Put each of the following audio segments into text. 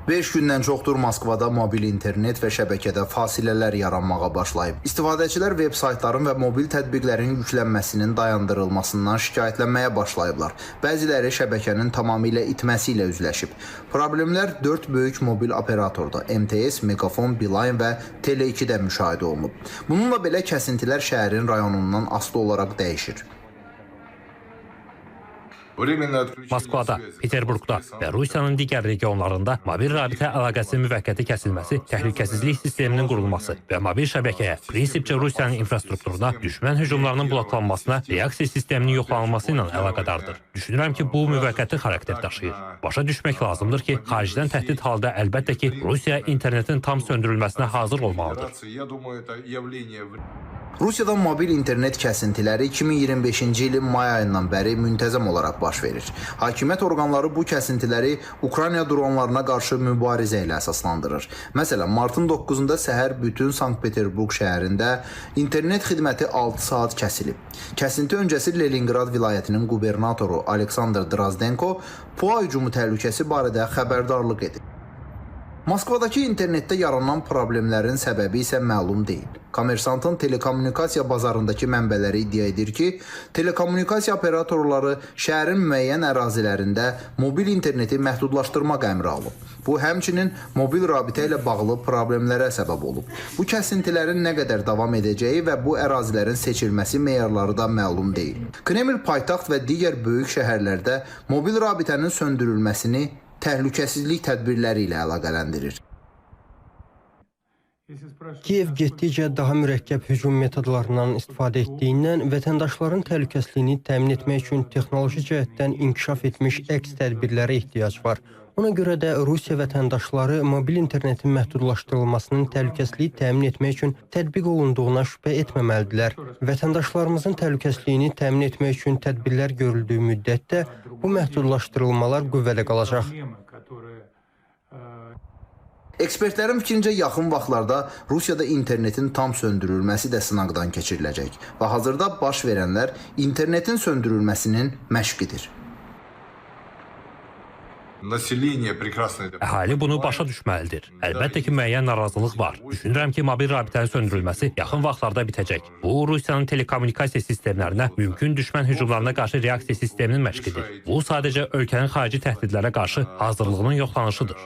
5 gündən çoxdur Moskvada mobil internet və şəbəkədə fasilələr yaranmağa başlayıb. İstifadəçilər veb saytların və mobil tətbiqlərin yüklənməsinin dayandırılmasından şikayətlənməyə başlayıblar. Bəziləri şəbəkənin tamamilə itməsi ilə üzləşib. Problemlər 4 böyük mobil operatorda MTS, Megafon, Beeline və Tele2-də müşahidə olunub. Bununla belə kəsintilər şəhərin rayonundan asılı olaraq dəyişir. Moskvada, Peterburqda və Rusiyanın digər regionlarında mobil rabitə əlaqəsinin müvəqqəti kəsilməsi, təhlükəsizlik sisteminin qurulması və mobil şəbəkəyə, prinsipcə Rusiyanın infrastrukturuna düşmən hücumlarının bloklanmasına reaksiya sisteminin yoxlanılması ilə əlaqədardır. Düşünürəm ki, bu müvəqqəti xarakter daşıyır. Başa düşmək lazımdır ki, xaricdən təhdid halda əlbəttə ki, Rusiya internetin tam söndürülməsinə hazır olmalıdır. Rusiyada mobil internet kəsintiləri 2025-ci ilin may ayından bəri müntəzəm olaraq baş verir. Hakimiyyət orqanları bu kəsintiləri Ukrayna dronlarına qarşı mübarizə ilə əsaslandırır. Məsələn, martın 9-da səhər bütün Sankt-Peterburq şəhərində internet xidməti 6 saat kəsilib. Kəsinti öncəsi Leninqrad vilayətinin qubernatoru Aleksandr Drozdenko PUA hücumu təhlükəsi barədə xəbərdarlıq edib. Moskvadakı internetdə yaranan problemlərin səbəbi isə məlum deyil. Kommersantın telekommunikasiya bazarındakı mənbələri iddia edir ki, telekommunikasiya operatorları şəhərin müəyyən ərazilərində mobil interneti məhdudlaşdırmaq əmri alıb. Bu həmçinin mobil rabitə ilə bağlı problemlərə səbəb olub. Bu kəsintilərin nə qədər davam edəcəyi və bu ərazilərin seçilməsi meyarları da məlum deyil. Kreml paytaxt və digər böyük şəhərlərdə mobil rabitənin söndürülməsini təhlükəsizlik tədbirləri ilə əlaqələndirir. Kiyev getdikcə daha mürəkkəb hücum metodlarından istifadə etdiyindən vətəndaşların təhlükəsizliyini təmin etmək üçün texnoloji cəhətdən inkişaf etmiş əks tədbirlərə ehtiyac var. Ona görə də Rusiya vətəndaşları mobil internetin məhdudlaşdırılmasının təhlükəsizliyi təmin etmək üçün tətbiq olunduğuna şübhə etməməlidirlər. Vətəndaşlarımızın təhlükəsizliyini təmin etmək üçün tədbirlər görüldüyü müddətdə bu məhdudlaşdırılmalar qüvvədə qalacaq. Ekspertlərin fikrincə yaxın vaxtlarda Rusiyada internetin tam söndürülməsi də sınaqdan keçiriləcək və hazırda baş verənlər internetin söndürülməsinin məşqidir. Əhali bunu başa düşməlidir. Əlbəttə ki, müəyyən narazılıq var. Düşünürəm ki, mobil rabitənin söndürülməsi yaxın vaxtlarda bitəcək. Bu, Rusiyanın telekommunikasiya sistemlərinə mümkün düşmən hücumlarına qarşı reaksiya sisteminin məşqidir. Bu, sadəcə ölkənin xarici təhdidlərə qarşı hazırlığının yoxlanışıdır.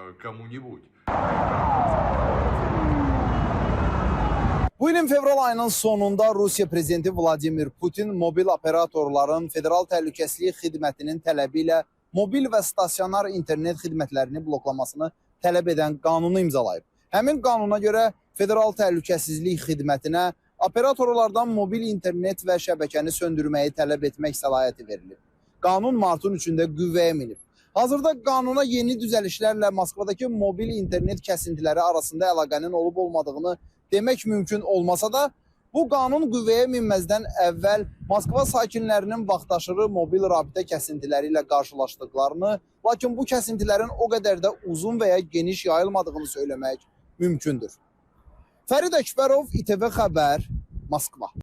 Bu ilin fevral ayının sonunda Rusiya prezidenti Vladimir Putin mobil operatorların Federal Təhlükəsizlik Xidmətinin tələbi ilə mobil və stasionar internet xidmətlərini bloklamasını tələb edən qanunu imzalayıb. Həmin qanuna görə Federal Təhlükəsizlik Xidmətinə operatorlardan mobil internet və şəbəkəni söndürməyi tələb etmək səlahiyyəti verilib. Qanun martın 3-də qüvvəyə minib. Hazırda qanuna yeni düzəlişlərlə Moskvadakı mobil internet kəsintiləri arasında əlaqənin olub-olmadığını demək mümkün olmasa da, bu qanun qüvvəyə minməzdən əvvəl Moskva sakinlərinin vaxtaşırı mobil rabitə kəsintiləri ilə qarşılaşdıqlarını, lakin bu kəsintilərin o qədər də uzun və ya geniş yayılmadığını söyləmək mümkündür. Fərid Əkbərov, İTV Xəbər, Moskva.